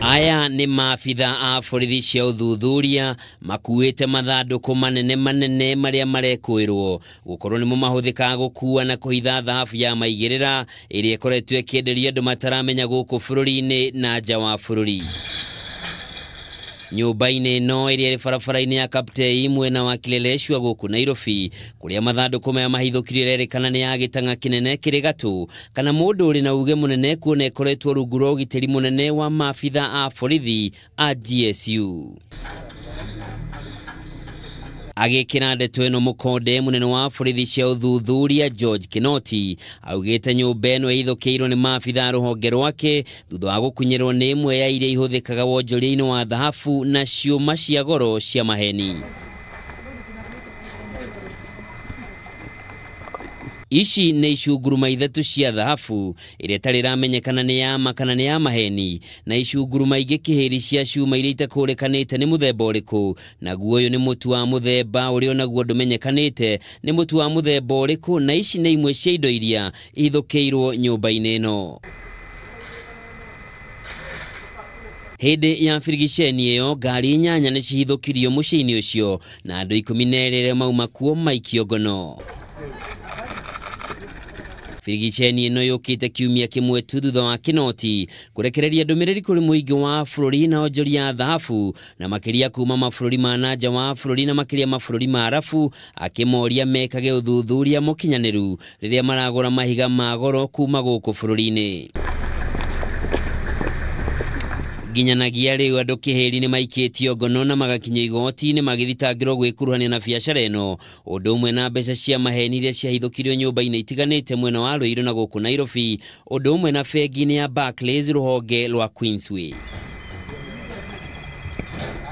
Aya nĩ maabitha a borithi cia ũthuthuria makuĩte mathandũkũ manene manene marĩa marekũĩrwo gũkorwo nĩmo mahũthĩkaga gũkua na kũhitha thahabu ya maigĩrĩra ĩrĩa ĩkoretwo ĩkĩenderio andũ mataramenya gũkũ bũrũri-inĩ na nja wa bũrũri. Nyũmba-inĩ ĩno ĩrĩa ĩrĩ barabara-inĩ ya Kaptei mwena wa Kileleshwa gũkũ Nairobi, kũrĩa mathandũkũ maya mahithũkirio ĩrerĩkana nĩ ya gĩtang'a kĩnene kĩrĩ gatũ kana mũndũ ũrĩ na uge mũnene kuona ĩkoretwo rungu rwa ũgitĩri mũnene wa maabitha a borithi a GSU. Agĩkĩra ndeto ĩno mũkonde, mũnene wa borithi cia ũthuthuria George Kinoti augĩte nyũmba ĩno ĩhithũkĩirwo nĩ maabitha a rũhonge rwake thutha wa gũkunyĩrwo nĩ ĩmwe ya iria ihũthĩkaga wonjoria-inĩ wa thahabu na ciũma cia goro cia maheni. Ici nĩ icunguruma ithatũ cia thahabu ĩrĩa ĩtarĩ ĩramenyekana nĩ ya ma kana nĩ ya maheni, na icunguruma ingĩ kĩhĩri cia cuma iria itakũrĩkanĩte nĩ mũthemba ũrĩkũ, naguo ũyũ nĩ mũtu wa mũthemba ũrĩa onaguo ndũmenyekanĩte nĩ mũtu wa mũthemba ũrĩkũ, na ici nĩ imwe cia indo iria ihithũkĩirwo nyũmba-inĩ ĩno. Hĩndĩ ya birigiceni ĩyo ngari 8 nĩ cihithũkirio mũciĩ-inĩ ũcio na andũ 12 arĩa mauma kuo maikio ngono. Birigiceni ĩno yũkĩte kiumia kĩmwe tu thutha wa Kinoti kũrekereria ndũmĩrĩri kũrĩ mũingĩ wa bũrũri na onjoria a thahabu na makĩria kuma mabũrũri ma na nja wa bũrũri na makĩria mabũrũri ma Arabu, akĩmoria mekage ũthuthuria mũkinyanĩru rĩrĩa maragũra mahiga ma goro kuma gũkũ bũrũri-inĩ. Nginyanagia rĩu andũ kĩhĩri nĩ maikĩtio ngono na magakinyio igoti-inĩ magĩthitangĩrwo gwĩkuruhania na biacara ĩno, ũndũ ũmwe na mbeca cia maheni iria ciahithũkirio nyũmba-inĩ itiganĩte mwena wa Ruiru na gũkũ Nairobi, ũndũ ũmwe na bengi-inĩ ya Barclays rũhonge rwa Queensway.